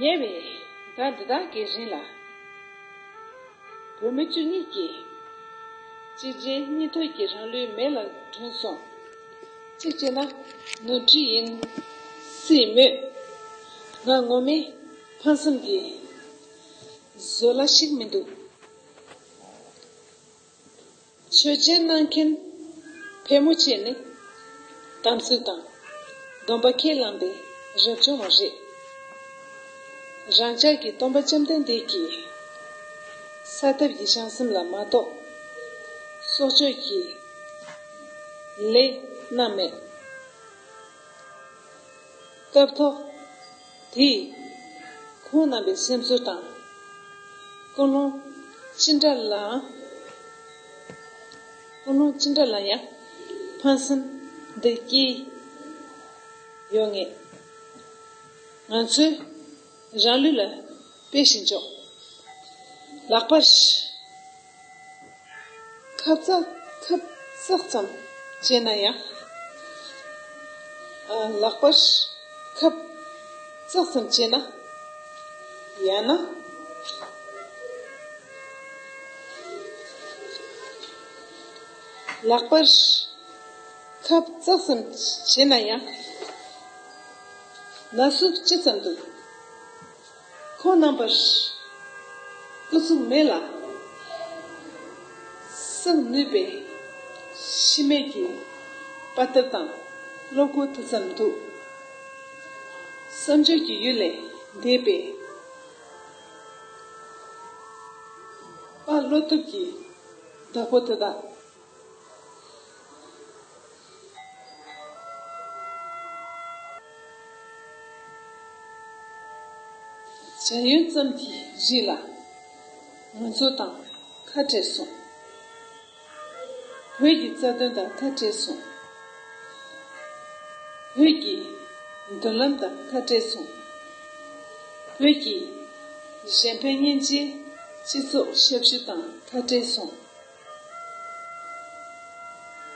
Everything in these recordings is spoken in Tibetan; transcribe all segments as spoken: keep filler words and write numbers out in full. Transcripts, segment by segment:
ཉེ་བའི་ཟླ་འདི་དག་གི་རིང་ལ། བོད་མི་བཅུ་གཉིས་ཀྱིས་གཅིག་རྗེས་གཉིས་མཐུད་ཀྱིས་རང་ལུས་མེ་ལ་བསྒྲོན་སོང་། གཅིག་བྱས་ན་ནོར་འཁྲུལ་ཡིན་སྲིད་མོད། ང་ངོ་མའི་ཕངས་སེམས་ཀྱི་བཟོད་གླགས་ཤིག་མི་འདུག། ཆོས་སྦྱིན་གནང་མཁན་ཕལ་མོ་ཆེ་ནི་དམ་ཚིག་དང་སྡོམ་པ་ཁས་བླངས་པའི་རབ་བྱུང་བ་རེད། རང་ཅག་གི་སྟོན་པ་བཅོམ་ལྡན་འདས་ཀྱིས་ས་ཐབས་ཀྱི་བྱང་སེམས་ལ་མ་གཏོགས་སྲོག་གཅོད་ཀྱི་ལས་གནང་མེད། སྐབས་ཐོག་དེས་ཁོང་རྣམ་པའི་སེམས་ཚོར་དང་། ཀུན་སློང་ཅི་འདྲ་ལའང་། ཀུན་སློང་ཅི་འདྲ་ལ་ཡང་ཕངས་སེམས་འདི་སྐྱེས་ཡོད་ངེས། ང་ཚོས་རང་ལུས་ལ་དཔེ་ཞིག་འཇོག། ལག་པར་ཁབ་ཙག་ཁབ་ཙག་ཙམ་བྱས་ན་ཡང་། ཨ། ལག་པར་ཁབ་ཙག་ཙམ་བྱས་ན། ཡང་ན། ལག་པར་ཁབ་ཙག་ཙམ་བྱས་ན་ཡང་། ན་ཟུག་ཅི་ཙམ་འདུག། ཁོང་རྣམ་པར་སྐུ་གཟུགས་མེ་ལ་བསྲེག་ནུས་པའི་ཤི་རྨས་ཀྱི་དཔའ་རྟགས་དང་བློ་ཁོག་དེ་ཙམ་འདུག། བསམ་བརྗོད་ཀྱི་ཡུལ་ལས་འདས་པའི་དཔའ་བློ་སྟོབས་ཀྱི་བདག་པོ་དེ་དག། བྱ་ཡུལ་ཙམ་གྱི་རིགས་ལ་ང་ཚོ་དང་ཁ་བྲལ་སོང་། བོད་ཀྱི་རྩ་དོན་དང་ཁ་བྲལ་སོང་། བོད་ཀྱི་མདུན་ལམ་དང་ཁ་བྲལ་སོང་། བོད་ཀྱི་གཞན་ཕན་སྙིང་རྗེའི་སྤྱི་ཚོགས་ཞབས་ཞུ་དང་ཁ་བྲལ་སོང་།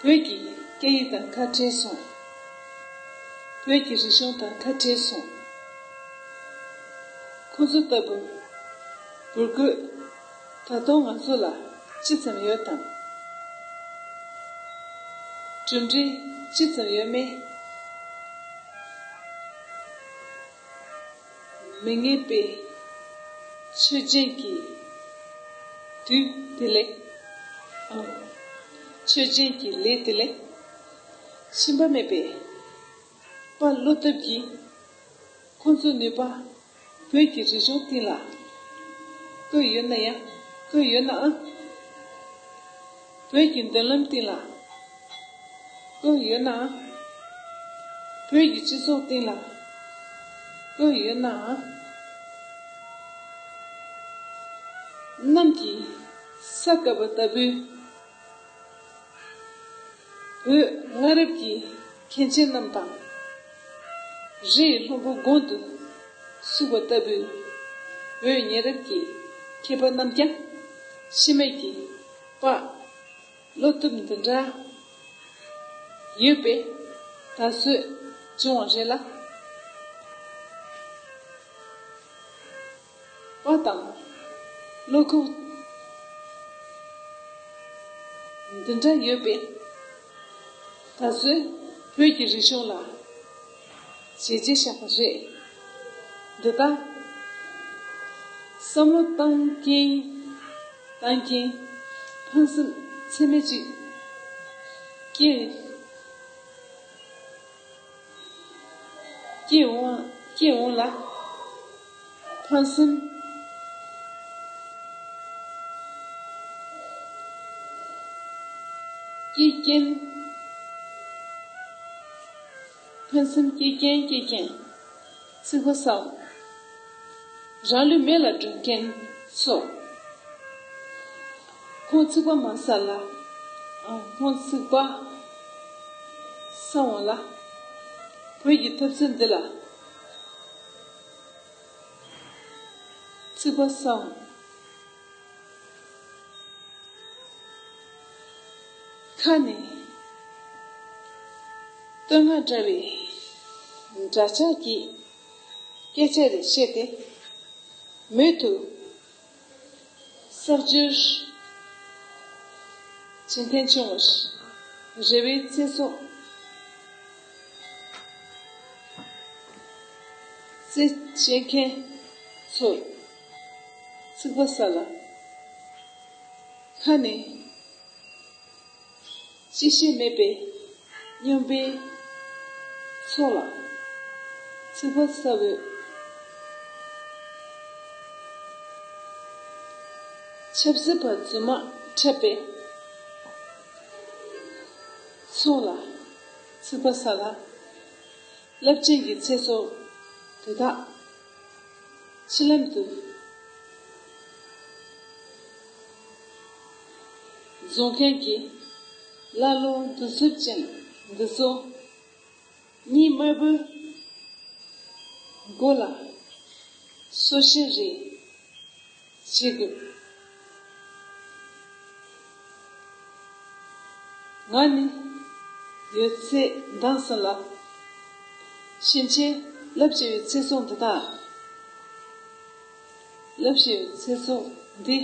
བོད་ཀྱི་སྐད་ཡིག་དང་ཁ་བྲལ་སོང་། བོད་ཀྱི་རིག་གཞུང་དང་ཁ་བྲལ་སོང་། ཁོ་ཚོ་ལྟ་བུ་འབུར་རྒོད་ད་དུང་ང་ཚོ་ལ་ཅི་ཙམ་ཡོད་དམ། གྲུབ་འབྲས་ཅི་ཙམ་ཡོད་མེད། མི་ངན་པའི་ཆོས་སྦྱིན་གྱི་དུས་དེ་ལས། ཨང་། ཆོས་སྦྱིན་གྱི་ལས་དེ་ལས། ཞུམ་པ་མེད་པའི་དཔའ་བློ་སྟོབས་ཀྱིས་ཁོང་ཚོའི་ནུས་པ་བོད་ཀྱི་རིག་གཞུང་སྟེང་ལ་བཀོད་ཡོད་ན་ཡང་། བཀོད་ཡོད་ནའང་། བོད་ཀྱི་མདུན་ལམ་སྟེང་ལ་བཀོད་ཡོད་ནའང་། བོད་ཀྱི་སྤྱི་ཚོགས་སྟེང་ལ་བཀོད་ཡོད་ནའང་། གནམ་གྱི་ས་དཀར་པོ་ལྟ་བུའི་བོད་སྔ་རབས་ཀྱི་མཁན་ཆེན་རྣམས་དང་། རི་ཡི་ལྷུན་པོ་དགུང་དུ་བསུས་པ་ལྟ་བུའི་བོད་ཉེ་རབས་ཀྱི་མཁས་པ་རྣམས་ཀྱང་ཤི་རྨས་ཀྱི་དཔའ་བློ་སྟོབས་འདི་འདྲ་ཡོད་པས་ད་གཟོད་བྱུང་བ་རེད་ལ། དཔའ་དང་བློ་ཁོག་འདི་འདྲ་ཡོད་པས་ད་གཟོད་བོད་ཀྱི་རིག་གཞུང་ལ་བྱས་རྗེས་བཞག་པ་རེད། འདི་ལྟར་བསམ་བློ་བཏང་གིན་བཏང་གིན་ཕངས་སེམས་ཚད་མེད་ཅིག་སྐྱེས། སྐྱེ་འོང་། སྐྱེ་འོང་ལ། ཕངས་སེམས་སྐྱེ་རྐྱེན། ཕངས་སེམས་སྐྱེ་རྐྱེན་སྐྱེ་རྐྱེན། ཚིག་པ་ཟ་འོང་། རང་ལུས་མེ་ལ་སྒྲོན་མཁན་ཚོ། ཁོང་ཚིག་པ་མ་ཟ་ལ། ཨ། ཁོང་ཚིག་པ་ཟ་འོང་ལ། བོད་ཀྱི་འཐབ་རྩོད་འདི་ལ་ཚིག་པ་ཟ་འོང་། ཁ་ནས་བསྟོད་བསྔགས་འདྲ་བའི་འདྲ་ཆགས་ཀྱི་སྐད་ཆ་རེ་བཤད་དེ། མུ་མཐུད་གསར་འགྱུར་བྱེད་མཁན་བྱུང་བར་རེ་བའི་ཚེ་སྲོག་རྩེད་བྱེད་མཁན་ཚོར་ཚིག་པ་ས་ལ་ཁ་ནས། ཅི་ཤེས་མེད་པའི་སྨྱོན་པའི་ཚོགས་ལ་ཚིག་པ་ཟ་འོས། ཆབ་སྲིད་པ་རྫུན་མ་འཁྲབ་པའི་ཚོགས་ལ་ཚིག་པ་ཟ་ལ། རླབས་ཆེན་གྱི་ཚེ་སྲོག་དེ་དག་ཕྱི་ལམ་དུ་རྫོང་མཁན་གྱི་ཀླ་ཀློ་གདུག་རྩུབ་ཅན་འདི་ཚོ་གཉིད་དམར་པོའི་མགོ་ལ་སོ་ཤེས་རེ་བྱེད་དགོས། ང་ནི་ཡོད་ཚད་འདང་ས་ལ། ཕྱིན་ཆད་རླབས་ཆེ་བའི་ཚེ་སྲོག་འདི་དག་རླབས་ཆེ་བའི་ཚེ་སྲོག་འདི།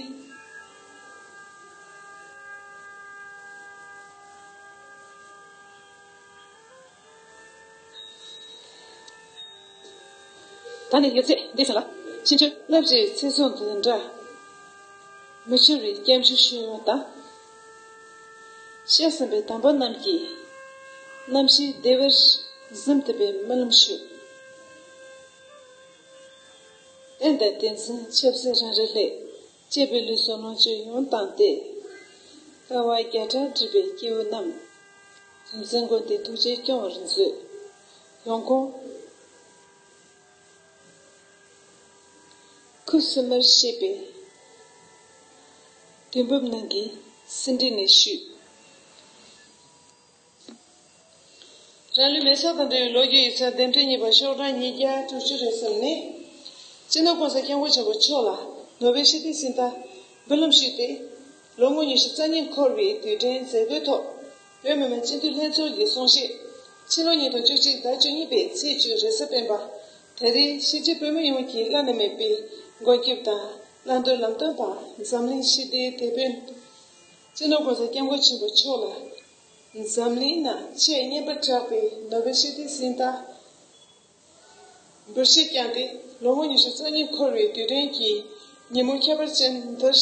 ད་ནི་ཡོད་ཚད་འདི་ས་ལ། ཕྱིན་ཆད་རླབས་ཆེ་བའི་ཚེ་སྲོག་འདི་འདྲ་མི་འབྱུང་བའི་སྐྱབས་འཇུག་ཞུ་ཡོང་བ་དང་། སྐྱབས་སུ་འགྲོ་བའི་དམ་པ་རྣམས་ཀྱི་རྣམ་ཤེས་བདེ་བར་གཟིམ་ཐུབ་པའི་སྨོན་ལམ་ཞུ། བསྟན་དང་བསྟན་འཛིན་ཆབ་སྲིད་རང་རེ་ལྷས་གཅེས་པའི་ལུས་སྲོག་ལོངས་སྤྱོད་ཡོངས་བཏང་སྟེ། དཀའ་བ་བརྒྱ་ཕྲག་སྒྲིལ་བའི་སྐྱེ་བོ་རྣམས། རྒྱུ་མཚན་ཀུན་ཏུ་ཐུགས་རྗེས་སྐྱོང་བར་མཛོད། ཡོང་ཁུངས། ཁུ་སིམ་མེར་བཞད་པའི་དུས་འབུམ་ནང་གི་ཟིན་བྲིས་ནས་ཞུས། རང་ལུས་མེ་སྲེག་དང་འབྲེལ་བའི་ལོ་རྒྱུས་ཡིག་ཚགས་འདེམས་ཐོན་གཉིས་པ་ཤོག་གྲངས་ཉིས་བརྒྱ་དྲུག་ཅུ་རེ་གསུམ་ནས། སྤྱི་ནོར་༸གོང་ས་༸སྐྱབས་མགོན་ཆེན་པོ་མཆོག་ལ་ནོ་བེལ་ཞི་བདེའི་གཟེངས་རྟགས་འབུལ་ལམ་ཞུས་ཏེ། ལོ་ངོ་ཉི་ཤུ་རྩ་གཉིས་འཁོར་བའི་དུས་དྲན་མཛད་སྒོའི་ཐོག་བོད་མི་མང་སྤྱི་འཐུས་ལྷན་ཚོགས་ཀྱི་གསུང་བཤད། ཕྱི་ལོ་ཉིས་སྟོང་བཅུ་གཅིག་ཟླ་བཅུ་གཉིས་པའི་ཚེས་བཅུ་རེས་གཟའ་སྤེན་པ། ད་རེས་གཞིས་བྱེས་བོད་མི་ཡོངས་ཀྱིས་བླ་ན་མེད་པའི་མགོན་སྐྱབས་དང་བླང་དོར་ལམ་སྟོན་པ། འཛམ་གླིང་ཞི་བདེའི་དེད་དཔོན། སྤྱི་ནོར་༸གོང་ས་༸སྐྱབས་མགོན་ཆེན་པོ་མཆོག་ལ། འཛམ་གླིང་ནང་ཆེས་སྙན་པར་གྲགས་པའི་ནོ་བེལ་ཞི་བདེའི་གཟེངས་རྟགས་འབུལ་བཞེས་བསྐྱངས་ཏེ། ལོ་ངོ་ཉི་ཤུ་རྩ་གཉིས་འཁོར་བའི་དུས་དྲན་གྱི་ཉིན་མོ་ཁྱད་པར་ཅན་འདིར།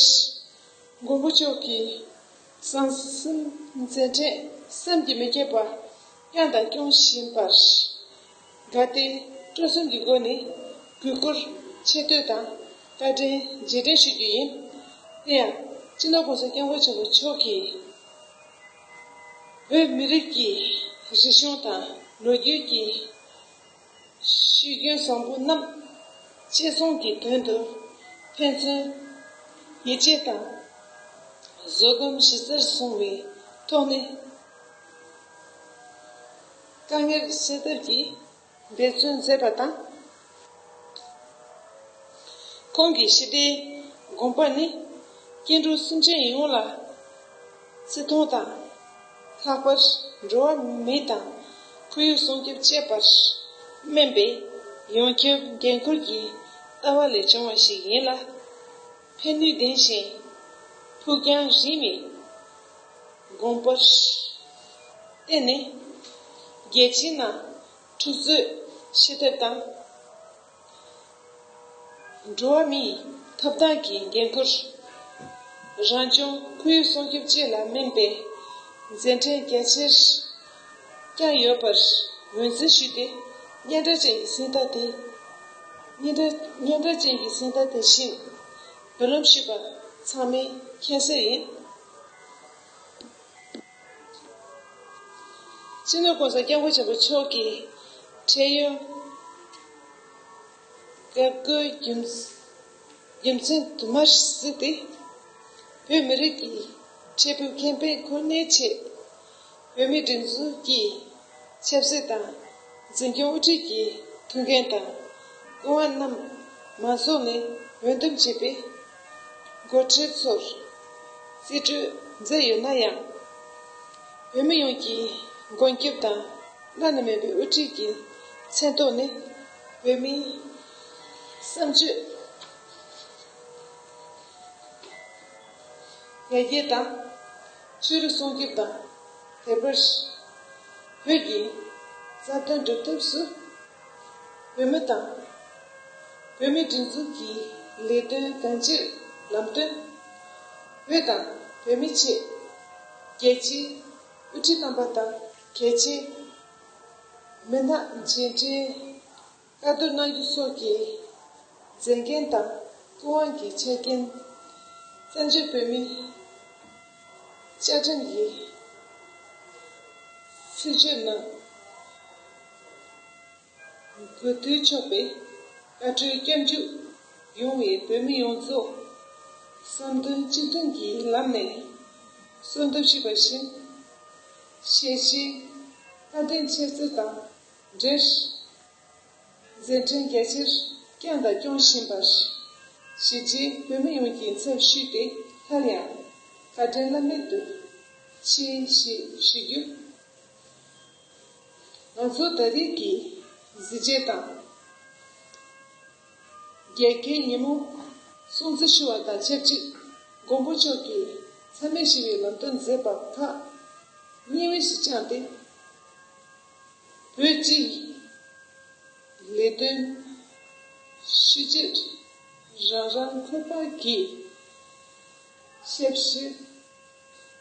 མགོན་པོ་མཆོག་གི་གསང་གསུམ་མཛད་འཕྲིན་བསམ་གྱིས་མི་ཁྱབ་པ་བསྐྱངས་དང་སྐྱོང་བཞིན་པར། དགའ་དད་སྤྲོ་གསུམ་གྱི་སྒོ་ནས་གུས་བཀུར་ཆེ་བསྟོད་དང་བཀའ་དྲིན་རྗེས་དྲན་ཞུ་རྒྱུ་ཡིན། དེ་ཡང་སྤྱི་ནོར་༸གོང་ས་༸སྐྱབས་མགོན་ཆེན་པོ་མཆོག་གིས། བོད་མི་རིགས་ཀྱི་རིག་གཞུང་དང་ལོ་རྒྱུས་ཀྱི་ཤུལ་རྒྱུན་བཟང་པོ་རྣམས་གཅེས་སྲུང་གི་དོན་དུ་ཕན་ཚུན་ཡིད་ཆེས་དང་བཟོད་སྒོམ་གཞི་རྩར་བཟུང་བའི་ཐོག་ནས་དཀའ་ངལ་སེལ་ཐབས་ཀྱི་འབད་བརྩོན་མཛད་པ་དང་། ཁོང་གི་ཞི་བདེའི་དགོངས་པ་ནི་སྐྱེ་འགྲོ་སེམས་ཅན་ཡོངས་ལ་བརྩི་མཐོང་དང་། ལྷག་པར་འགྲོ་བ་མི་དང་ཁོར་ཡུག་སྲུང་སྐྱོབ་བཅས་པར་སྨན་པའི་ཡོངས་ཁྱབ་འགན་ཁུར་གྱི་ལྟ་བ་ལས་བྱུང་བ་ཞིག་ཡིན་ལ། ཕན་ནུས་ལྡན་ཞིང་ཕུགས་རྒྱང་རིང་བའི་དགོངས་པར་བརྟེན་ནས། རྒྱལ་སྤྱིའི་ནང་འཁྲུག་རྩོད་ཞི་ཐབས་དང་། འགྲོ་བ་མིའི་ཐོབ་ཐང་གི་འགན་ཁུར། རང་བྱུང་ཁོར་ཡུག་སྲུང་སྐྱོབ་བཅས་ལ་སྨན་པའི་མཛད་འཕྲིན་རྒྱ་ཆེར་བསྐྱངས་ཡོད་པར་ངོས་འཛིན་ཞུས་ཏེ། སྙན་གྲགས་ཅན་གྱི་གཟེངས་རྟགས་དེ། སྙན་གྲགས་སྙན་གྲགས་ཅན་གྱི་གཟེངས་རྟགས་དེ་བཞིན་འབུལ་ལམ་ཞུས་པ་ཚང་མས་མཁྱེན་གསལ་ཡིན། སྤྱི་ནོར་༸གོང་ས་༸སྐྱབས་མགོན་ཆེན་པོ་མཆོག་གིས་འཕྲལ་ཡུན་འགག་སྒོའི་རྒྱུ་རྒྱུ་མཚན་དུ་མར་གཟིགས་ཏེ། བོད་མི་རིགས་ཀྱི་འཕྲལ་ཕུགས་ཁེ་ཕན་ཁུར་གནས་ཆེད། བོད་མིའི་སྒྲིག་འཛུགས་ཀྱི་ཆབ་སྲིད་དང་འཛིན་སྐྱོང་དབུ་ཁྲིད་ཀྱི་ཐུགས་འགན་དང་སྐུ་དབང་རྣམས་མང་ཚོགས་ནས་འོས་འདེམས་བྱས་པའི་འགོ་ཁྲིད་ཚོར་རྩིས་སྤྲོད་མཛད་ཡོད་ན་ཡང་། བོད་མི་ཡོངས་ཀྱི་མགོན་སྐྱབས་དང་བླ་ན་མེད་པའི་དབུ་ཁྲིད་ཀྱི་མཚན་ཐོག་ནས། བོད་མིའི་བསམ་སྤྱོད་ འཕེལ་རྒྱས་དང་། ཆོས་རིག་སྲུང་སྐྱོབ་དང་། དེ་བར་བོད་ཀྱི་རྩ་དོན་སྒྲུབ་ཐབས་སུ། བོད་མི་དང་། བོད་མིའི་སྒྲིག་འཛུགས་ཀྱི་ལས་དོན་གང་ཅིར་ལམ་སྟོན། བོད་དང་བོད་མིའི་ཆེད། རྒྱལ་སྤྱིའི་དབུ་ཁྲིད་རྣམ་པ་དང་གལ་ཆེའི་མི་སྣ་མཇལ་འཕྲད། བཀའ་བསྡུར་གནང་རྒྱུ་སོགས་ཀྱི་མཛད་འགན་དང་སྐུ་དབང་གི་ཆ་རྐྱེན། བཙན་བྱོལ་བོད་མིའི་བཅའ་ཁྲིམས་ཀྱི་ཚིག་བརྗོད་ནང་དགུ་ཐོག་ཆོག་པའི་བཀའ་འཁྲོལ་སྐྱབས་འཇུག་ཡོང་བའི་བོད་མི་ཡོངས་རྫོགས་བསམ་དོན་གཅིག་མཐུན་གྱི་ལམ་ནས་གསོལ་འདེབས་ཞུས་པ་བཞིན། ཞལ་བཞེས་བཀའ་དྲིན་ཆེ་ཚུལ་དང་འབྲེལ། མཛད་འཕྲིན་རྒྱ་ཆེར་བསྐྱངས་དང་སྐྱོང་བཞིན་པར། གཞིས་བྱེས་བོད་མི་ཡོངས་ཀྱི་ཚབ་ཞུས་ཏེ་སླར་ཡང་བཀའ་དྲིན་བླ་མེད་དུ་ཆེ་ཞེས་ཞུ་རྒྱུ། ང་ཚོ་ད་རེས་ཀྱི་གཟི་བརྗིད་དང་རྒྱལ་ཁའི་ཉིན་མོ་སྲུང་བརྩི་ཞུ་བ་དང་ཆབས་ཅིག་མགོན་པོ་མཆོག་གིས་མཚམས་མེད་ཞི་བའི་ལམ་སྟོན་མཛད་པ་ཁག་གཉིས་དབུས་སུ་བཅངས་ཏེ། བོད་སྤྱིའི་ལས་དོན་ཤུལ་རྗེས་རང་རང་ཁོ་པ་གི་ཞབས་ཞུ་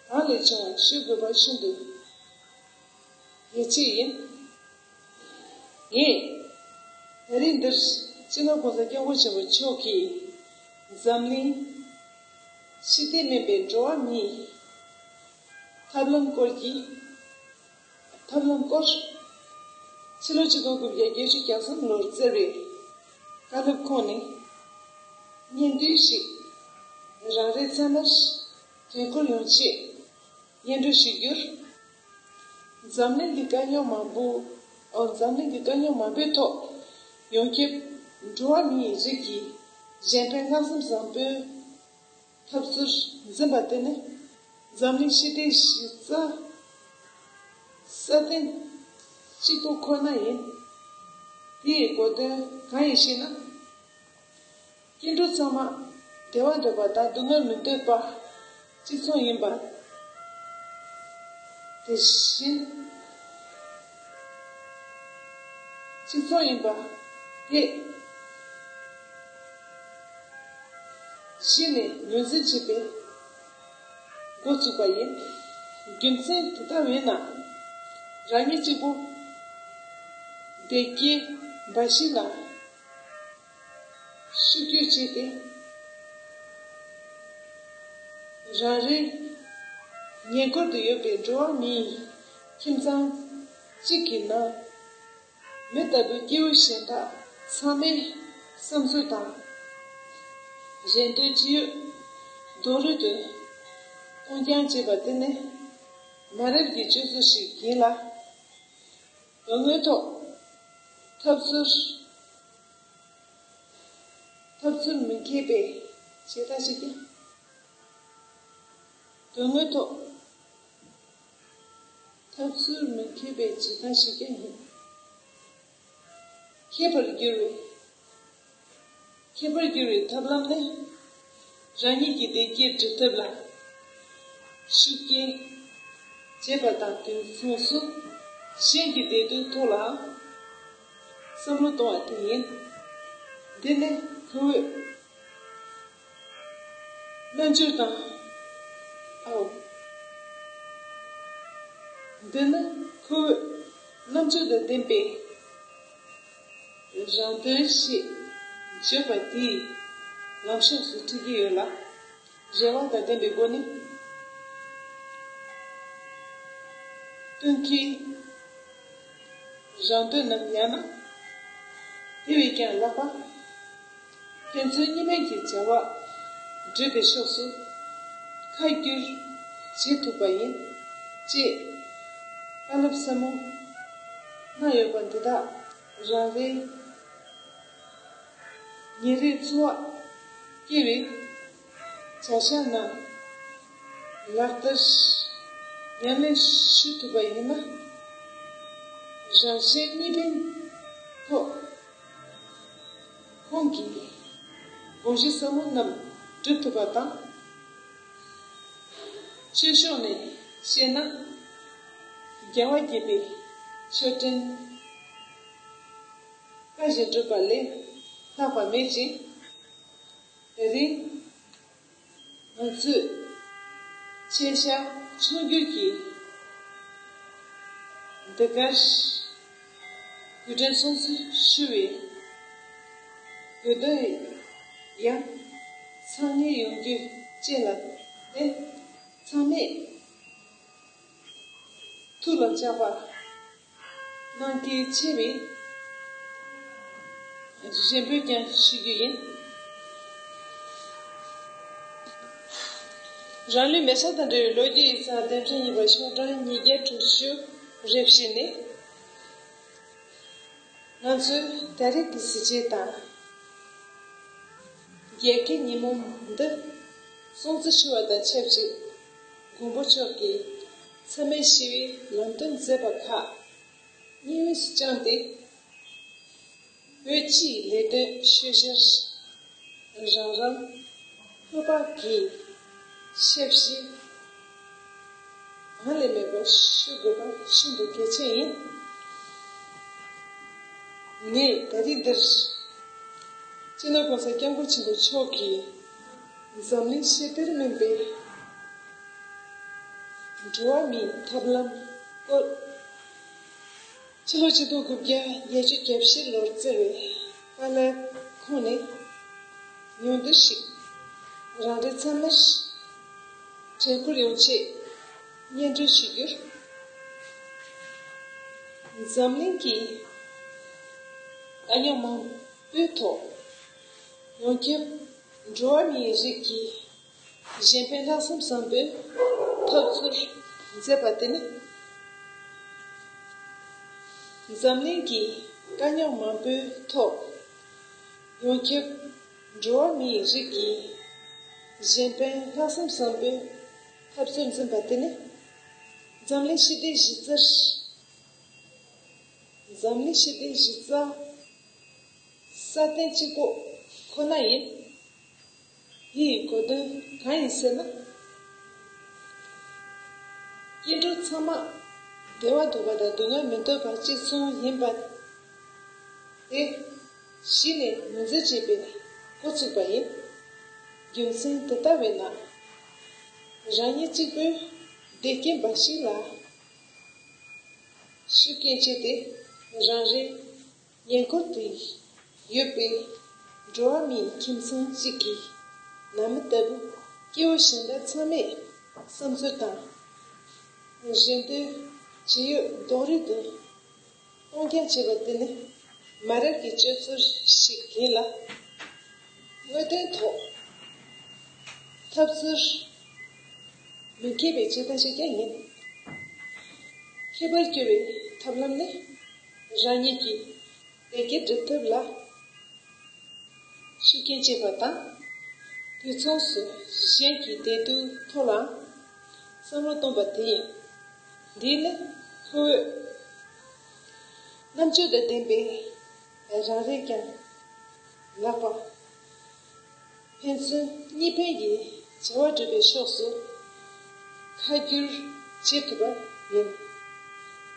གང་ལེགས་བྱུང་བ་ཞུ་དགོས་པ་ཤིན་ཏུ་ཡིད་ཆེས་ཡིན། ངས་ད་རེས་འདིར་སྤྱི་ནོར་༸གོང་ས་༸སྐྱབས་མགོན་ཆེན་པོ་མཆོག་གིས་འཛམ་གླིང་ཞི་བདེ་སྨན་པའི་འགྲོ་བ་མིའི་ཐབས་ལམ་སྐོར་གྱི་ཐབས་ལམ་སྐོར། ཕྱི་ལོ་ཆིག་སྟོང་དགུ་བརྒྱ་བརྒྱད་ཅུ་གྱ་གསུམ་ལོར་བསྩལ་བའི་བཀའ་སློབ་ཁོངས་ནས་སྙན་ཐོ་ཞིག་རང་རེའི་ཚན་པར་དོན་འཁྱོལ་ཡོང་ཆེད་སྙན་སྒྲོན་ཞུ་རྒྱུར། འཛམ་གླིང་གི་དཀའ་རྙོག་མང་པོ། ཨོ། འཛམ་གླིང་གི་དཀའ་རྙོག་མང་པོའི་ཐོག་ཡོངས་ཁྱབ་འགྲོ་བ་མིའི་རིགས་ཀྱི་གཞན་ཕན་བསྔགས་བརྗོད་བཟང་པོའི་འཐབ་རྩོད་འཛིན་པ་དེ་ནི་འཛམ་གླིང་ཞི་བདེའི་གཞི་རྩ་སྲ་བརྟན་གཅིག་པུ་ཁོ་ན་ཡིན། དེའི་གོ་དོན་གང་ཡིན་ཞེ་ན། སྐྱེ་འགྲོ་ཚང་མ་བདེ་བ་འདོད་པ་དང་སྡུག་བསྔལ་མི་འདོད་པ་གཅིག་མཚུངས་ཡིན་པ། དེ་བཞིན་གཅིག་མཚུངས་ཡིན་པ་དེ་གཞི་ནས་ངོས་འཛིན་བྱེད་པའི་འགོ་བཙུགས་པ་ཡིན། རྒྱུ་མཚན་དེ་ལྟ་བས་ན། རང་ཉིད་གཅིག་པུ་བདེ་སྐྱིད་འབའ་ཞིག་ལ་ཤུགས་རྒྱུད་བྱས་ཏེ། རང་རེའི་ཉེ་འཁོར་དུ་ཡོད་པའི་འགྲོ་བ་མིའི་ཁྱིམ་ཚང་གཅིག་གི་ནང་མི་ལྟ་བུའི་སྐྱེ་བོ་གཞན་དག་ཚང་མའི་བསམ་ཚུལ་དང་། རེ་འདུན་ཇི་ཡོད་རྡོག་རོལ་དུ་གཏོང་རྐྱང་བྱེད་པ་དེ་ནི་མ་རབས་ཀྱི་སྤྱོད་ཚུལ་ཞིག་ཡིན་ལ། དོན་དངོས་ཐོག་འཐབ་རྩོད། འཐབ་རྩོད་མི་མཁས་པའི་བྱེད་སྟངས་ཤིག་ཡིན། དོན་དངོས་ཐོག་འཐབ་རྩོད་མི་མཁས་པའི་བྱེད་སྟངས་ཤིག་ཀྱང་ཡིན། མཁས་པར་འགྱུར་བའི། མཁས་པར་འགྱུར་བའི་ཐབས་ལམ་ནི། རང་ཉིད་ཀྱི་བདེ་སྐྱིད་སྒྲུབ་ཐབས་ལ་ཤུགས་རྐྱེན་བྱེད་པ་དང་། དུས་མཚུངས་སུ་གཞན་གྱི་བདེ་སྡུག་ཐོག་ལའང་བསམ་བློ་གཏོང་བ་དེ་ཡིན། འདི་ནི་ཁོ་བོས་རྣལ་འབྱོར་དང་། ཨོ། འདི་ནི་ཁོ་བོས་རྣལ་འབྱོར་དང་ལྡན་པའི་རང་དོན་ཞེས་བརྗོད་པ་དེའི་ལམ་ཕྱོགས་སུ་ཁྲིད་ཀྱི་ཡོད་ལ། རེ་བ་དང་ལྡན་པའི་སྒོ་ནས་སྟོན་ཁའི་རང་དོན་ནམ་ཡང་ན་དེ་བས་ཀྱང་ལྷག་པ། ཕན་ཚུན་གཉིས་སྨན་གྱི་བྱ་བ་སྒྲུབ་པའི་ཕྱོགས་སུ་ཁ་བསྒྱུར་བྱེད་ཐུབ་པ་ཡིན། ཅེས་བཀའ་སློབ་ཟབ་མོ་གནང་ཡོད་པ་འདི་དག་རང་རེའི་ཉིན་རེའི་འཚོ་བ་སྐྱེལ་བའི་བྱ་གཞག་ནང་ལག་བསྟར་ཉམས་ལེན་ཞུ་ཐུབ་པ་ཡིན་ན། རང་གཞན་གཉིས་ཕན་ཐོགས། ཁོང་གིས་དགོངས་གཞི་ཟབ་མོ་རྣམས་སྒྲུབ་ཐུབ་པ་དང་། ཆོས་ཕྱོགས་ནས་བཤད་ན། རྒྱལ་བ་དགྱེས་པའི་མཆོད་སྤྲིན་བཀའ་བཞིན་སྒྲུབ་པ་ལས་ལྷག་པ་མེད་ཅིང་། དེ་རིང་ང་ཚོས་ཆོས་ཞབས་མཆོག་གྱུར་གྱི་འདི་གར་དུས་དྲན་སྲུང་བརྩི་ཞུ་བའི་དགོས་འདུན་ཡང་ཚང་མས་ཡོང་རྒྱུ་བཅས་ལ་བརྟེན། ཚང་མས་ཐུགས་ལ་འཇགས་པ་གནང་གལ་ཆེ་བས། གཞན་པོས་ཀྱང་ཞུ་རྒྱུ་ཡིན། རང་ལུས་མེ་སྲེག་དང་འབྲེལ་བའི་ལོ་རྒྱུས་ཡིག་ཚགས་གདན་ཕྲེང་གཉིས་པ་ཤོག་གྲངས་ཉིས་བརྒྱ་དྲུག་ཅུ་རེ་བཞི་ནས། ང་ཚོས་ད་རེས་ཀྱི་གཟི་བརྗིད་དང་རྒྱལ་ཁའི་ཉིན་མོ་འདི་སྲུང་བརྩི་ཞུ་བ་དང་ཆབས་ཅིག་མགོན་པོ་མཆོག་གིས་འཚེ་མེད་ཞི་བའི་ལམ་སྟོན་མཛད་པ་ཁག་སྙིང་དབུས་སུ་བཅངས་ཏེ། བོད་སྤྱིའི་ལས་དོན་ཤུལ་བཞག་རང་རང་ལྷོད་པ་གི་ཞབས་ཕྱི་ང་ལས་མེད་པར་ཞུ་དགོས་པ་ཤིན་ཏུ་གལ་ཆེན་ཡིན། ངས་ད་རེས་འདིར་སྤྱི་ནོར་༸གོང་ས་༸སྐྱབས་མགོན་ཆེན་པོ་མཆོག་གིས་འཛམ་གླིང་ཞི་བདེར་སྨིན་པའི་འགྲོ་བ་མིའི་ཐབས་ལམ་སྐོར། ཕྱི་ལོ་ཆིག་སྟོང་དགུ་བརྒྱ་བརྒྱད་ཅུ་གྱ་བཞི་ལོར་བཙལ་བའི་པཱ་ལགས་ཁོང་ནས་ཉུང་བསྡུས་ཤིག་རང་རེ་ཚང་མར་དྲན་སྐུལ་ཡོང་ཆེད་སྙན་སྒྲོན་ཞུ་རྒྱུར། འཛམ་གླིང་གི་དཀའ་རྙོག་མང་པོའི་ཐོག་ཡོངས་ཁྱབ་འགྲོ་བ་མིའི་རིགས་ཀྱི་གཞན་ཕན་ལྷག་བསམ་བཟང་པོའི་འཐབ་རྩོད་མཛད་པ་དེ་ནི། འཛམ་གླིང་གི་དཀའ་རྙོག་མང་པོའི་ཐོག་ཡོངས་ཁྱབ་འགྲོ་བ་མིའི་རིགས་ཀྱི་གཞན་ཕན་ལྷག་བསམ་བཟང་པོའི་འཐབ་རྩོད་འཛིན་པ་དེ་ནི། འཛམ་གླིང་ཞི་བདེའི་གཞི་རྩར། འཛམ་གླིང་ཞི་བདེའི་གཞི་རྩ་སྲ་བརྟན་གཅིག་པོ་ཁོ་ན་ཡིན། དེའི་གོ་དོན་གང་ཡིན་ཟེར་ན། སྐྱེ་འགྲོ་ཚང་མ་བདེ་བ་འདོད་པ་དང་སྡུག་བསྔལ་མི་འདོད་པ་གཅིག་མཚུངས་ཡིན་པ་དེ་གཞི་ནས་ངོས་འཛིན་བྱེད་པའི་འགོ་ཚུགས་པ་ཡིན། རྒྱུ་མཚན་དེ་ལྟ་བས་ན། རང་ཉིད་གཅིག་པུས་བདེ་སྐྱིད་འབའ་ཞིག་ལ་ཤུགས་རྐྱེན་བྱས་ཏེ། རང་རེའི་ཉེ་འཁོར་དུ་ཡོད་པའི་འགྲོ་བ་མིའི་ཁྱིམ་ཚང་གཅིག་གི་ནང་མི་ལྟ་བུ་སྐྱེ་བོ་གཞན་དག་ཚང་མས་བསམ་ཚུལ་དང་། རེ་འདུན་ཇི་ཡོད་རྡོག་རོལ་དུ་གཏོང་རྐྱང་བྱེད་པ་དེ་ནི་མ་རབས་ཀྱི་སྤྱོད་ཚུལ་ཞིག་ཡིན་ལ། དངོས་དོན་ཐོག་འཐབ་རྩོད་མི་མཁས་པའི་བྱེད་སྟངས་ཤིག་ཀྱང་ཡིན། མཁས་པར་གྱུར་པའི་ཐབས་ལམ་ནི། རང་ཉིད་ཀྱི་བདེ་སྐྱིད་སྒྲུབ་ཐབས་ལ་ཤུགས་རྐྱེན་བྱེད་པ་དང་། དུས་མཚུངས་སུ་གཞན་གྱི་བདེ་སྡུག་ཐོག་ལའང་བསམ་བློ་གཏོང་བ་དེ་ཡིན། འདིས་ནི་ཁོ་བོས་རྣམ་དཔྱོད་དང་ལྡན་པའི་རང་རེས་ཀྱང་ལག་པ། ཕན་ཚུན་གཉིས་ཕན་གྱི་བྱ་བ་སྒྲུབ་པའི་ཕྱོགས་སུ་ཁ་བསྒྱུར་བྱེད་ཐུབ་པ་ཡིན།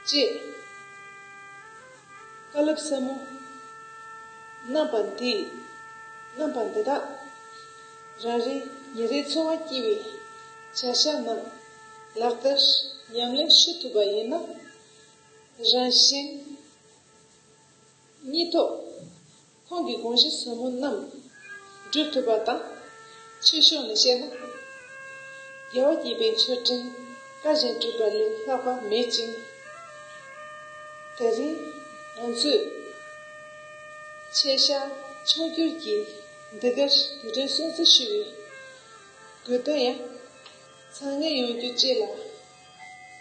ཅེས་བཀའ་སློབ་ཟབ་མོ་གནང་བ་འདིས། གནང་བ་འདི་དག་རང་རེའི་ཉིན་རེའི་འཚོ་བར་སྐྱེལ་བའི་བྱ་གཞག་རྣམས་ལག་བསྟར་ཉམས་ལེན་ཞུ་ཐུབ་པ་ཡིན་ན། རང་གཞན་གཉིས་ཐོག་ཁོང་གི་དགོངས་གཞི་ཟབ་མོ་རྣམས་འགྲུབ་ཐུབ་པ་དང་། ཆོས་ཕྱོགས་ནས་བཤད་ན། རྒྱལ་བ་དགྱེས་པའི་མཆོད་སྤྲིན་བཀའ་བཞིན་སྒྲུབ་པ་ལས་ལྷག་པ་མེད་ཅིང་། དེ་རིང་ང་ཚོས་ཆོས་ཞབས་མཆོག་གྱུར་གྱི་འདི་གར་དུས་དྲན་སྲུང་བརྩི་ཞུ་བའི་དགོས་དོན་ཡང་། ཚང་མས་ཡོང་རྒྱུ་བཅས་ལ་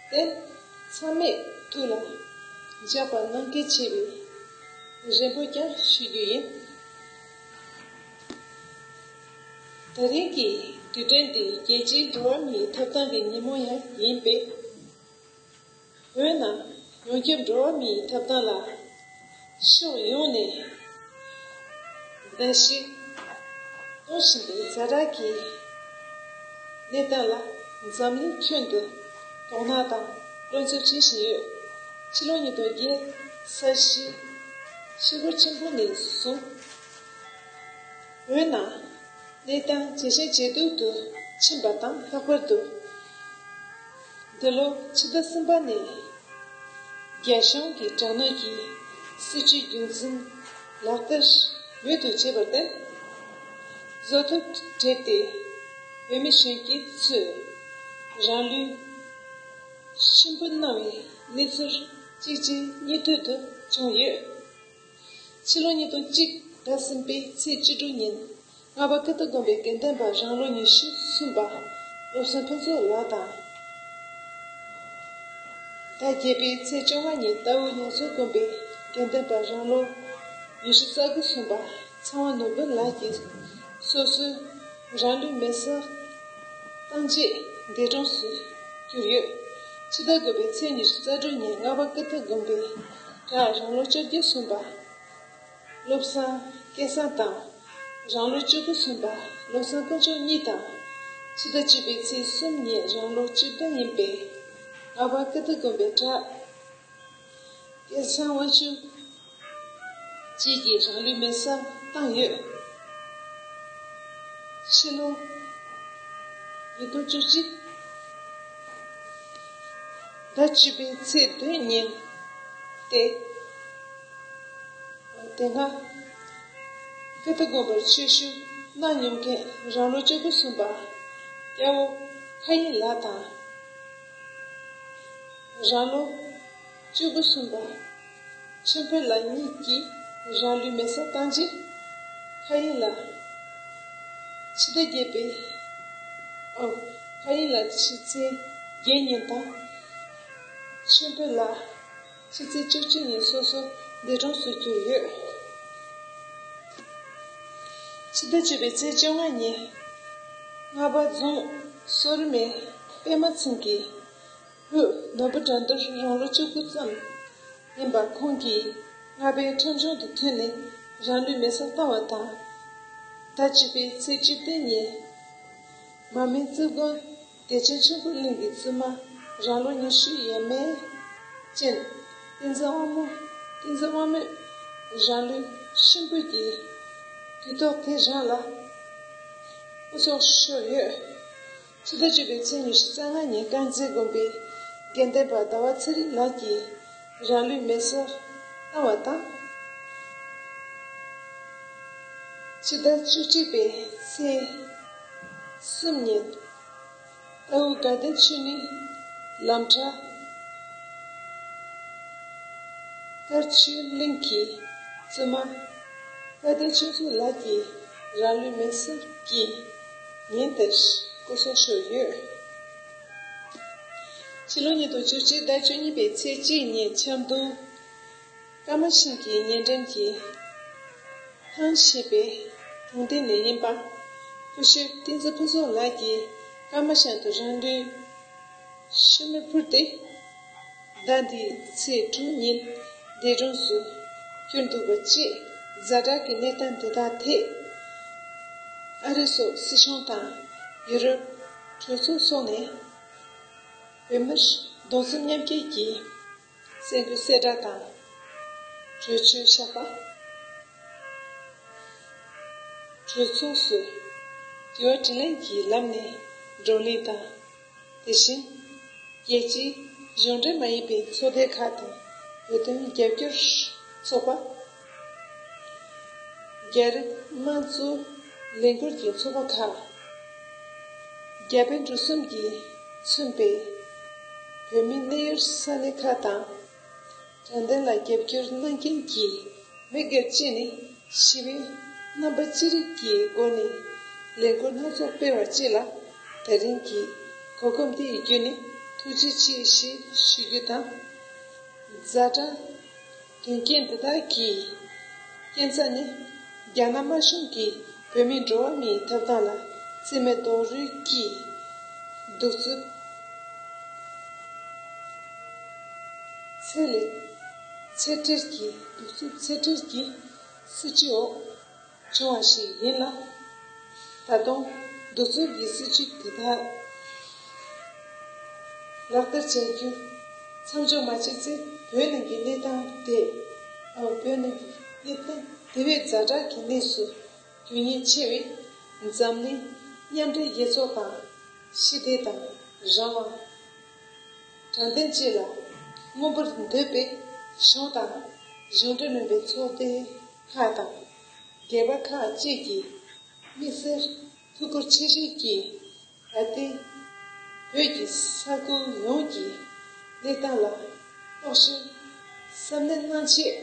བརྟེན། ཚང་མས་ཐུགས་ལ་འཇགས་པ་གནང་གལ་ཆེ་བས། གཞན་པོས་ཀྱང་ཞུ་རྒྱུ་ཡིན། ད་རིང་གི་དུས་དྲན་འདི་རྒྱལ་སྤྱིའི་འགྲོ་བ་མིའི་ཐོབ་ཐང་གི་ཉིན་མོ་ཡང་ཡིན་པས། བོད་ནང་ཡོངས་ཁྱབ་འགྲོ་བ་མིའི་ཐོབ་ཐང་ལ་ཕྱོགས་ཡོངས་ནས་གདན་ཞུ་གཏོང་བཞིན་པའི་ཛ་དྲག་གི་གནས་སྟངས་ལ། འཛམ་གླིང་ཁྱོན་དུ་དོ་སྣང་དང་བློ་འཚབ་བྱེད་བཞིན་ཡོད། ཕྱི་ལོ་ཉིས་སྟོང་བརྒྱད། ས་གཞི་ཤུགས་རྐྱེན་ཆེན་པོ་ནས་བཟུང་། འོན་ཀྱང་། གནས་སྟངས་ཇེ་ཞན་ཇེ་སྡུག་ཏུ་ཕྱིན་པ་དང་། ལྷག་པར་དུ། འདི་ལོ་ཕྱི་ཟླ་གསུམ་པ་ནས་རྒྱ་གཞུང་གི་དྲག་གནོན་གྱིས་སྲིད་བྱུས་རྒྱུན་འཛིན་ལག་བསྟར་འོས་བསྡུ་བྱས་པར་བརྟེན། བཟོ་ཐབས་བྲལ་ཏེ་བོད་མི་གཞོན་སྐྱེས་ཚོས་རང་ལུས་གཤིན་པོ་གནང་བའི་གནས་ཚུལ་གཅིག་རྗེས་གཉིས་མཐུད་དུ་བྱུང་ཡོད། ཕྱི་ལོ་ཉིས་སྟོང་གཅིག་ཟླ་གསུམ་པའི་ཚེས་བཅུ་དྲུག་ཉིན། རྔ་པ་ཀིརྟི་དགོན་པའི་དགེ་འདུན་པ་རང་ལོ་ཉི་ཤུ་གསུམ་པ་བློ་བཟང་ཕུན་ཚོགས་ལགས་དང་། ཟླ་བརྒྱད་པའི་ཚེས་བཅོ་ལྔ་ཉིན་རྟའུ་ཉ་མཚོ་དགོན་པའི་དགེ་འདུན་པ་རང་ལོ་ཉི་ཤུ་རྩ་དགུ་གསུམ་པ་ཚེ་དབང་ནོར་བུ་ལགས་ཀྱིས་སོ་སོའི་རང་ལུས་མེ་སྲེག་བཏང་རྗེས་འདས་གྲོངས་སུ་གྱུར་ཡོད། ཕྱི་ཟླ་དགུ་པའི་ཚེས་ཉི་ཤུ་རྩ་དྲུག་ཉིན་རྔ་པ་ཀིརྟི་དགོན་པའི་བྲག་རང་ལོ་བཅོ་བརྒྱད་གསུམ་པ་བློ་བཟང་སྐལ་བཟང་དང་། རང་ལོ་བཅུ་དགུ་གསུམ་པ་བློ་བཟང་དཀོན་མཆོག་གཉིས་དང་། ཕྱི་ཟླ་བཅུ་པའི་ཚེས་གསུམ་ཉིན་རང་ལོ་བཅུ་བདུན་ཡིན་པའི་རྔ་པ་ཀིརྟི་དགོན་པའི་བྲག་སྐལ་བཟང་དབང་ཕྱུག་བཅས་ཀྱིས་རང་ལུས་མེ་སྲེག་བཏང་ཡོད། ཕྱི་ལོ་ཉིས་སྟོང་བཅུ་གཅིག་ཟླ་བཅུ་པའི་ཚེས་བདུན་ཉིན་ཏེ། དེ་སྔ་ཀིརྟི་དགོན་པར་ཆོས་ཞུགས་གནང་མྱོང་མཁན་རང་ལོ་བཅུ་དགུ་གསུམ་པ་སྐྱ་བོ་ཁ་ཡིན་ལགས་དང་། རང་ལོ་བཅུ་དགུ་གསུམ་པ་ཆོས་འཕེལ་ལགས་གཉིས་ཀྱིས་རང་ལུས་མེ་སྲེག་བཏང་རྗེས། ཁ་ཡིན་ལགས་ཕྱི་ཟླ་བརྒྱད་པའི། ཨོ། ཁ་ཡིན་ལགས་ཕྱི་ཚེས་བརྒྱད་ཉིན་དང་། ཆོས་འཕེལ་ལགས་ཕྱི་ཚེས་བཅུ་གཅིག་ཉིན་སོ་སོ་འདས་གྲོངས་སུ་གྱུར་ཡོད། ཕྱི་ཟླ་བཅུ་པའི་ཚེས་བཅོ་ལྔ་ཉིན། རྔ་པ་རྫོང་སོ་རི་མའི་པད་མ་ཚང་གི་བུ་ནོར་བུ་དགྲ་འདུལ་རང་ལོ་བཅུ་དགུ་ཙམ་ཡིན་པ་ཁོང་གིས་རྔ་པའི་ཁྲོམ་གཞུང་དུ་ཐོན་ནས་རང་ལུས་མེ་སྲེག་བཏང་བ་དང་། ཟླ་བཅུ་པའི་ཚེས་བཅུ་བདུན་ཉིན། མར་མེ་མཚོ་སྒང་བདེ་ཆེན་ཆོས་འཁོར་གླིང་གི་བཙུན་མ་རང་ལོ་ཉི་ཤུ་ཡས་མས་ཅན་བསྟན་འཛིན་དབང་མོ། བསྟན་འཛིན་དབང་མོས་རང་ལུས་གཤིན་པོ་གྱི་དུས་ཐོག་དེ་རང་ལ་སྐུ་སྲོག་ཤོར་ཡོད། ཕྱི་ཟླ་བཅུ་པའི་ཚེས་ཉི་ཤུ་རྩ་ལྔ་ཉིན་དཀར་མཛེས་དགོན་པའི་དགེ་འདུན་པ་ཟླ་བ་ཚེ་རིང་ལགས་ཀྱིས་རང་ལུས་མེ་སྲེག་བཏང་བ་དང་། ཕྱི་ཟླ་བཅུ་གཅིག་པའི་ཚེས་གསུམ་ཉིན་རྟའུ་དགའ་ལྡན་ཆོས་གླིང་ལམ་བྲག་དཀར་ཆོས་གླིང་གི་བཙུན་མ་དགའ་ལྡན་ཆོས་འཛིན་ལགས་ཀྱིས་རང་ལུས་མེ་སྲེག་གིས་ཉིན་དེར་སྐུ་སྲོག་ཤོར་ཡོད། ཕྱི་ལོ་ཉིས་སྟོང་བཅུ་གཅིག་ཟླ་བཅུ་གཉིས་པའི་ཚེས་གཅིག་ཉིན་ཆབ་མདོ་ཀརྨ་ཤང་གི་ཉེ་འགྲམ་གྱི་ཐང་ཞེས་པའི་གྲོང་སྡེ་ནས་ཡིན་པ། སྐུ་ཞབས་བསྟན་འཛིན་ཕུན་ཚོགས་ལགས་ཀྱིས་ཀརྨ་ཤང་དུ་རང་ལུས་ཤི་རྨས་ཕུལ་ཏེ། ཟླ་འདིའི་ཚེས་དྲུག་ཉིན་འདས་གྲོངས་སུ་གྱུར་འདུག་པ་བཅས། ཛ་དྲག་གི་གནས་སྟངས་དེ་དག་ཐད། ཨ་རི་སོགས་སྲིད་གཞུང་དང་ཡུ་རོབ་གྲོས་ཚོགས་སོགས་ནས་བོད་མིར་གདུང་སེམས་མཉམ་སྐྱེད་ཀྱི་སེམས་འགུལ་གསལ་བསྒྲགས་དང་། གྲོས་ཆོད་བཞག་པ། གྲོས་ཚོགས་སུ་དྲི་བ་དྲིས་ལན་གྱི་ལམ་ནས་བགྲོ་གླེང་དང་། དེ་བཞིན་རྒྱལ་སྤྱིའི་གཞུང་འབྲེལ་མ་ཡིན་པའི་ཚོགས་སྡེ་ཁག་དང་། བོད་དོན་རྒྱབ་སྐྱོར་ཚོགས་པ། རྒྱ་རིགས་དམངས་གཙོ་ལས་འགུལ་གྱི་ཚོགས་པ་ཁག། རྒྱ་བལ་འབྲུག་གསུམ་གྱིས་མཚོན་པའི་བོད་མིའི་གནས་ཡུལ་ས་གནས་ཁག་དང་། དྲང་བདེན་ལ་རྒྱབ་སྐྱོར་གནང་མཁན་གྱི་མི་སྒེར་བཅས་ནས་ཞི་བའི་རྣམ་པ་ཅི་རིགས་ཀྱི་སྒོ་ནས་ལས་འགུལ་སྣ་ཚོགས་སྤེལ་བ་བཅས་ལ་དེ་རིང་གི་གོ་སྐབས་འདི་ཡི་བརྒྱུད་ནས་ཐུགས་རྗེ་ཆེ་ཞེས་ཞུ་རྒྱུ་དང་། ཛ་དྲག་དོན་རྐྱེན་འདི་དག་གི་རྐྱེན་རྩ་ནི་རྒྱ་ནག་དམར་གཞུང་གིས་བོད་མིའི་འགྲོ་བ་མིའི་ཐོབ་ཐང་ལ་བརྩི་མེད་རྡོག་རོལ་གྱིས་གདུག་རྩུབ་ཚད་ལས་ཚད་བྲལ་གྱི་གདུག་རྩུབ་ཚད་བྲལ་གྱི་སྲིད་བྱུས་འོག་བྱུང་བ་ཞིག་ཡིན་ལ། ད་དུང་གདུག་རྩུབ་ཀྱི་སྲིད་བྱུས་དེ་དག་ ལག་བསྟར་བྱ་རྒྱུ་མཚམས་འཇོག་མ་བྱས་ཚེ། བོད་ནང་གི་གནས་སྟངས་དེ། ཨ། བོད་ནང་གི་གནས་སྟངས་དེ་བས་ཛ་དྲག་གི་གནས་སུ་འགྱུར་ཉེན་ཆེ་བས། འཛམ་གླིང་མཉམ་འབྲེལ་རྒྱལ་ཚོགས་དང་། ཞི་བདེ་དང་རང་དབང་། དྲང་བདེན་བཅས་ལ་མངོན་པར་འདོད་པའི་གཞུང་དང་། གཞུང་འབྲེལ་མིན་པའི་ཚོགས་སྡེ་ཁག་དང་། སྒེར་པ་ཁག་བཅས་ཀྱིས་དམིགས་བསལ་ཐུགས་ཁུར་ཆེ་བཞེས་ཀྱིས། ད་ལྟའི་བོད་ཀྱི་ས་ཁུལ་ཡོངས་ཀྱི་གནས་སྟངས་ལ་རྟོག་ཞིབ་གཟབ་ནན་གནང་ཆེད།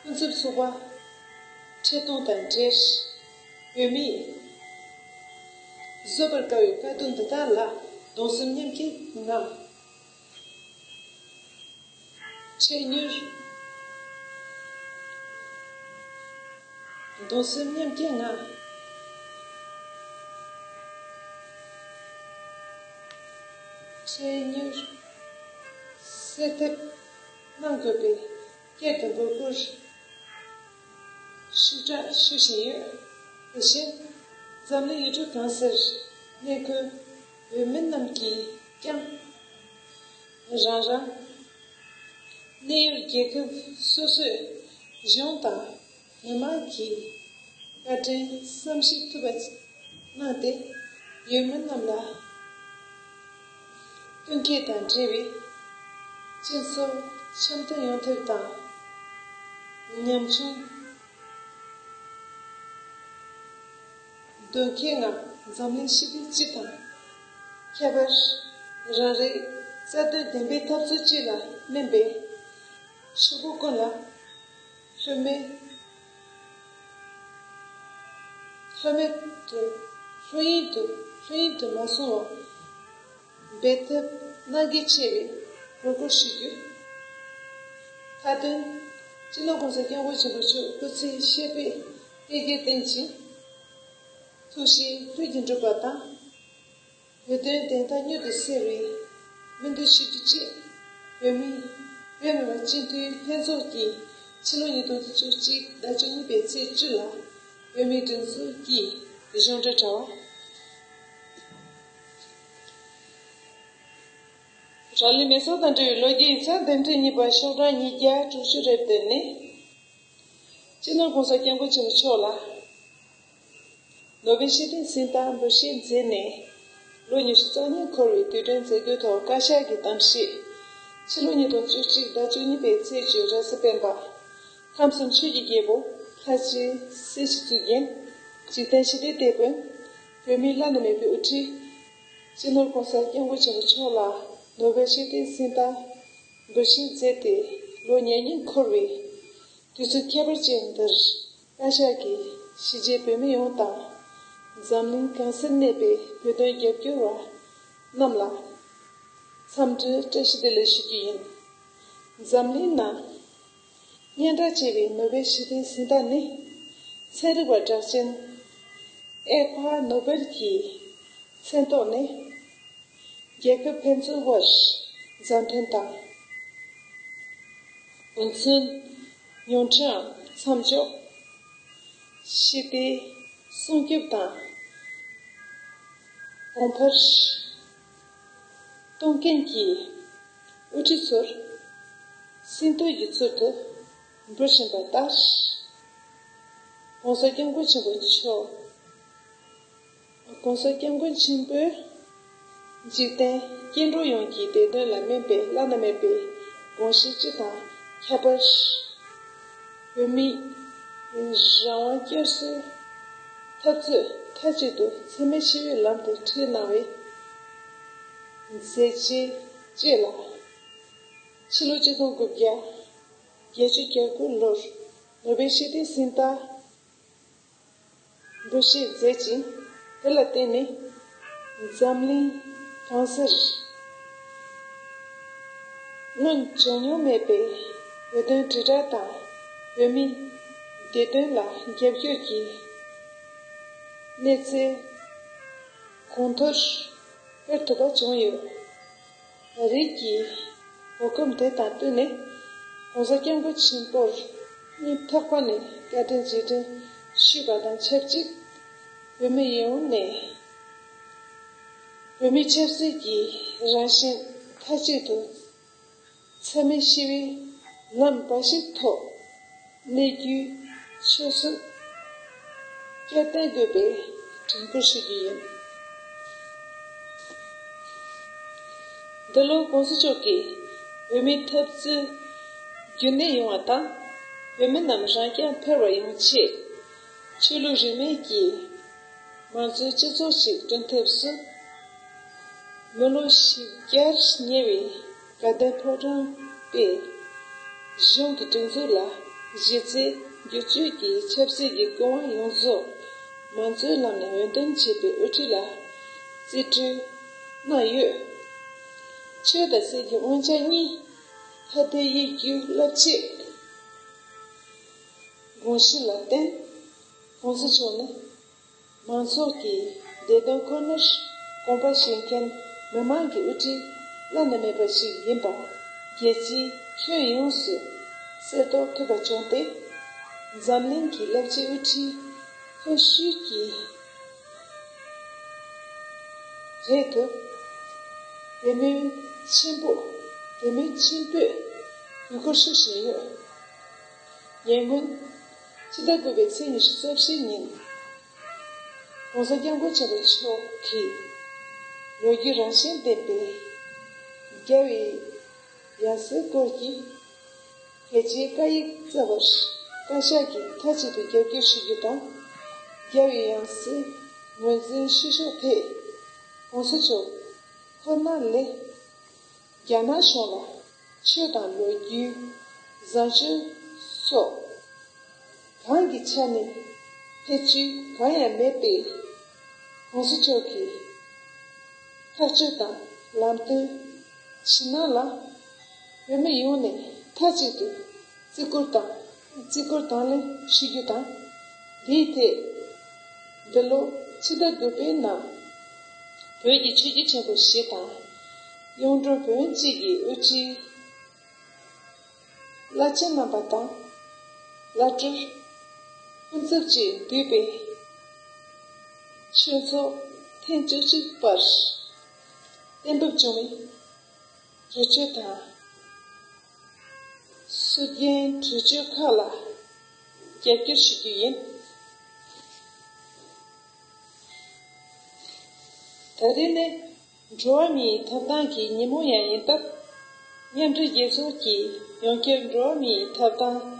ཀུན་རྫོབ་ཚོགས་པ་ཁྲི་སྟོང་དང་འབྲེལ། བོད་མིས་བཟོད་པར་དཀའ་བའི་དཀའ་སྡུག་འདི་དག་ལ་གདུང་སེམས་མཉམ་སྐྱེད་ངང་འཕྲལ་མྱུར། གདུང་སེམས་མཉམ་སྐྱེད་ངང་འཕྲལ་མྱུར་སེལ་ཐབས་གནང་དགོས་པའི་སྐད་དུ་འབོད་སྐུལ་ཤུགས་དྲག་ཞུ་བཞིན་ཡོད། དེ་བཞིན་འཛམ་གླིང་ཡུལ་གྲུ་གང་སར་གནས་འཁོད་བོད་མི་རྣམས་ཀྱིས་ཀྱང་རང་རང་གནས་ཡུལ་རྒྱལ་ཁབ་སོ་སོའི་གཞུང་དང་མི་མང་གི་བཀའ་དྲིན་བསམ་ཤེས་ཐུབ་པ་གནང་སྟེ། ཡུལ་མི་རྣམས་ལ་བསྟུན་མཁས་དང་འབྲེལ་བའི་སྤྱི་ཚོགས་འཆམ་མཐུན་ཡོང་ཐབས་དང་། ཉམ་ཆུང་དོན་འཁྱོལ་ངང་འཛམ་གླིང་ཞི་བདེ་སྤྱི་དང་། ཁྱད་པར་རང་རེའི་རྩ་དོན་བདེན་པའི་འཐབ་རྩོད་སྤྱི་ལ་སྨན་པའི་ཕྱུག་པོ་ཀུན་ལ། ལྷོད་མེད་ལྷོད་མེད་དུ་ལྷོད་གཡེང་དུ་ལྷོད་གཡེང་དུ་མ་སོང་བ་འབད་ཐབས་གནང་གལ་ཆེ་བའི་འབོད་སྐུལ་ཞུ་རྒྱུ། མཐའ་དོན། སྤྱི་ནོར་༸གོང་ས་༸སྐྱབས་མགོན་ཆེན་པོ་མཆོག་སྐུ་ཚེ་ཞབས་པད་བརྟན་རྒྱས་བརྟན་ཅིང་། ཐུགས་བཞེད་ལྷུན་གྱིས་འགྲུབ་པ་དང་། བོད་དོན་བདེན་མཐའ་མྱུར་དུ་གསལ་བའི་སྨོན་འདུན་ཞུ་རྒྱུ་བཅས། བོད་མི་བོད་མི་མང་སྤྱི་འཐུས་ལྷན་ཚོགས་ཀྱིས་ཕྱི་ལོ་ཉིས་སྟོང་བཅུ་གཅིག་ཟླ་བཅུ་གཉིས་པའི་ཚེས་བཅུ་ལ་བོད་མིའི་སྒྲིག་འཛུགས་ཀྱི་གཞུང་འབྲེལ་དྲ་བ། རང་ལུས་མེ་སྲེག་དང་འབྲེལ་བའི་ལོ་རྒྱུས་ཡིག་ཚགས་འདེམས་ཐོན་གཉིས་པ་ཤོག་གྲངས་ཉིས་བརྒྱ་དྲུག་ཅུ་རེ་བདུན་ནི། སྤྱི་ནོར་༸གོང་ས་༸སྐྱབས་མགོན་ཆེན་པོ་མཆོག་ལ། ནོ་བེལ་ཞི་བདེའི་གཟེངས་རྟགས་འབུལ་བཞེས་མཛད་ནས་ལོ་ཉི་ཤུ་རྩ་གཉིས་འཁོར་བའི་དུས་དྲན་མཛད་སྒོའི་ཐོག་བཀའ་ཤག་གི་གཏམ་བཤད། ཕྱི་ལོ་ཉིས་སྟོང་བཅུ་གཅིག་ཟླ་བཅུ་གཉིས་པའི་ཚེས་བཅུ་རེས་གཟའ་སྤེན་པ། ཁམས་གསུམ་ཆོས་ཀྱི་རྒྱལ་པོ་ལྷ་རྗེ་སྲས་བཞི་གཙུག་རྒྱན། འཇིག་རྟེན་ཞི་བདེའི་དེད་དཔོན། བོད་མིའི་བླ་ན་མེད་པའི་དབུ་ཁྲིད། སྤྱི་ནོར་༸གོང་ས་༸སྐྱབས་མགོན་ཆེན་པོ་མཆོག་ལ་ནོ་བེལ་ཞི་བདེའི་གཟེངས་རྟགས་འབུལ་བཞེས་མཛད་དེ་ལོ་ཉེར་གཉིས་འཁོར་བའི་དུས་ཚོད་ཁྱད་པར་ཅན་འདིར། བཀའ་ཤག་གིས་གཞིས་བྱེས་བོད་མི་ཡོངས་དང་། འཛམ་གླིང་གང་སར་གནས་པའི་བོད་དོན་རྒྱབ་སྐྱོར་བ་རྣམས་ལ་འཚམས་འདྲིའི་བཀྲ་ཤིས་བདེ་ལེགས་ཞུ་རྒྱུ་ཡིན། འཛམ་གླིང་ནང་སྙན་གྲགས་ཆེ་བའི་ནོ་བེལ་ཞི་བདེའི་གཟེངས་རྟགས་ནི། ཚན་རིག་པ་གྲགས་ཅན་ཨེ་ཕ་ནོ་བེལ་གྱི་མཚན་ཐོག་ནས། རྒྱལ་ཁབ་ཕན་ཚུན་དབར་མཛའ་མཐུན་དང་། འོས་འཚམ་ཉོ་འཕྲི་མཚམས་འཇོག་ཞི་བདེ་སྲུང་སྐྱོབ་དང་གོང་འཕེལ་གཏོང་མཁན་གྱི་དབུ་ཁྲིད་ཚོར་གཟེངས་བསྟོད་ཀྱི་ཚུལ་དུ་འབུལ་བཞིན་པ་ལྟར། ༸གོང་ས་༸སྐྱབས་མགོན་ཆེན་པོ་མཆོག ༸གོང་ས་༸སྐྱབས་མགོན་ཆེན་པོས་འཇིག་རྟེན་སྐྱེ་འགྲོ་ཡོངས་ཀྱི་བདེ་དོན་ལ་སྨན་པའི་བླ་ན་མེད་པའི་དགོངས་གཞི་སྤྱི་དང་ཁྱད་པར། བོད་མིའི་རང་དབང་བསྐྱར་གསོའི་འཐབ་རྩོད་མཐའ་གཅིག་ཏུ་འཚེ་མེད་ཞི་བའི་ལམ་དུ་ཁྲིད་གནང་བའི་མཛད་རྗེས་བཅས་ལ། ཕྱི་ལོ་ཆིག་སྟོང་དགུ་བརྒྱ་བརྒྱད་ཅུ་གྱ་དགུ་ལོར་ནོ་བེལ་ཞི་བདེའི་གཟེངས་རྟགས་འབུལ་བཞེས་མཛད་ཅིང་། དེ་ལ་བརྟེན་ནས་འཛམ་གླིང་གང་སར་སྔོན་བྱུང་མྱོང་མེད་པའི་བོད་དོན་དྲིལ་བསྒྲགས་དང་བོད་མིའི་བདེ་དོན་ལ་རྒྱབ་སྐྱོར་གྱི་གནས་ཚུལ་གོང་མཐོར་སྤེལ་ཐུབ་པ་བྱུང་ཡོད། རིགས་ཀྱི་གོ་སྐབས་དེ་དང་བསྟུན་ནས་༸གོང་ས་༸སྐྱབས་མགོན་ཆེན་པོར་སྙིང་ཐག་པ་ནས་བཀའ་དྲིན་རྗེས་དྲན་ཞུས་པ་དང་ཆབས་ཅིག་བོད་མི་ཡོངས་ནས་བོད་མིའི་ཆབ་སྲིད་ཀྱི་རང་བཞིན། མཐའ་གཅིག་ཏུ་འཚེ་མེད་ཞི་བའི་ལམ་འབའ་ཞིག་ཐོག་གནས་རྒྱུའི་ཆོད་སེམས་བསྐྱར་བསྟན་དགོས་པའི་དྲན་སྐུལ་ཞུ་རྒྱུ་ཡིན། འདི་ལོ་༸གོང་ས་མཆོག་གིས་བོད་མིའི་འཐབ་རྩོད་རྒྱུན་གནས་ཡོང་བ་དང་། བོད་མི་རྣམས་རང་རྐྱ་འཕེར་བ་ཡོང་ཆེད་ཆོས་ལུགས་རིས་མེད་ཀྱི་མང་གཙོའི་སྤྱི་ཚོགས་ཤིག་བསྐྲུན་ཐབས་སུ། མི་ལོ་བཞི་བརྒྱར་ཉེ་བའི་དགའ་ལྡན་ཕོ་བྲང་དཔེ་གཞུང་གི་སྒྲིག་འཛུགས་ལ་གཞི་རྩའི་བསྒྱུར་བཅོས་ཀྱི་ཆབ་སྲིད་ཀྱི་སྐུ་དབང་ཡོངས་རྫོགས་མང་གཙོའི་ལམ་ནས་འོས་འདེམས་བྱས་པའི་དབུ་ཁྲིད་ལ་རྩིས་སྤྲོད་གནང་ཡོད། ཆོས་དང་སྲིད་ཀྱི་དབང་ཆ་གཉིས་ཐ་དད་དབྱེ་རྒྱུའི་རླབས་ཆེན་དགོངས་གཞི་ལ་བརྟེན། ༸གོང་ས་མཆོག་ནི། མང་ཚོགས་ཀྱི་བདེ་དོན་ཁོ་ནར་དགོངས་པ་བཞེས་མཁན་མི་མང་གི་དབུ་ཁྲིད་བླ་ན་མེད་པ་ཞིག་ཡིན་པ་རྒྱལ་སྤྱིའི་ཁྱོན་ཡོངས་སུ་གསལ་རྟོགས་ཐུབ་པ་བྱུང་སྟེ། འཛམ་གླིང་གི་རླབས་ཆེན་དབུ་ཁྲིད་སོ་བཞི་གི་གྲས་སུ་དད་མོས་ཆེན་པོ་དད་མོས་ཆེན་པོས་གུས་བཀུར་ཞུ་བཞིན་ཡོད། ཉེ་སྔོན་ཕྱི་ཟླ་དགུ་པའི་ཚེས་ཉི་ཤུ་རྩ་བཞི་ཉིན། ༸གོང་ས་༸སྐྱབས་མགོན་ཆེན་པོ་མཆོག་གིས་ལོ་རྒྱུས་རང་བཞིན་ལྡན་པའི་རྒྱལ་བའི་ཡང་སྲིད་སྐོར་གྱི་གལ་ཆེའི་བཀའ་ཡིག་བསྩལ་བར་བཀའ་ཤག་གིས་མཐའ་གཅིག་ཏུ་རྒྱབ་སྐྱོར་ཞུ་རྒྱུ་དང་། རྒྱལ་བའི་ཡང་སྲིད་ངོས་འཛིན་ཞུ་ཕྱོགས་ཐད་༸གོང་ས་མཆོག་ཁོ་ན་ལས། རྒྱ་ནག་གཞུང་ལ་ཆོས་དང་ལོ་རྒྱུས། བཟང་སྤྱོད་སོགས་གང་གི་ཆ་ནས་ཐེ་བྱུས་གང་ཡང་མེད་པའི་༸གོང་ས་མཆོག་གི་ཐག་གཅོད་དང་ལམ་སྟོན་ཇི་གནང་ལ་བོད་མི་ཡོངས་ནས་མཐའ་གཅིག་ཏུ་བརྩི་བཀུར་དང་བརྩི་བཀུར་དང་ལེན་ཞུ་རྒྱུ་དང་། འདིའི་ཐད་འདི་ལོ་ཕྱི་ཟླ་དགུ་པའི་ནང་བོད་ཀྱི་ཆོས་བརྒྱུད་ཆེན་པོ་བཞི་དང་གཡུང་དྲུང་བོན་སྤྱི་གི་དབུ་ཁྲིད་བླ་ཆེན་རྣམ་པ་དང་བླ་སྤྲུལ་སྐུ་ཚབ་བཅས་འདུས་པའི་ཆོས་ཚོགས་ཐེངས་བཅུ་གཅིག་པར་གཏན་འབེབས་བྱུང་བའི་གྲོས་ཆོད་དང་། སྲོལ་རྒྱུན་གྲོས་ཆོད་ཁག་ལ་རྒྱབ་སྐྱོར་ཞུ་རྒྱུ་ཡིན། ད་རེས་ནི་འགྲོ་བ་མིའི་ཐོབ་ཐང་གི་ཉིན་མོ་ཡང་ཡིན་སྟབས། མཉམ་འབྲེལ་རྒྱལ་ཚོགས་ཀྱི་ཡོངས་ཁྱབ་འགྲོ་བ་མིའི་ཐོབ་ཐང་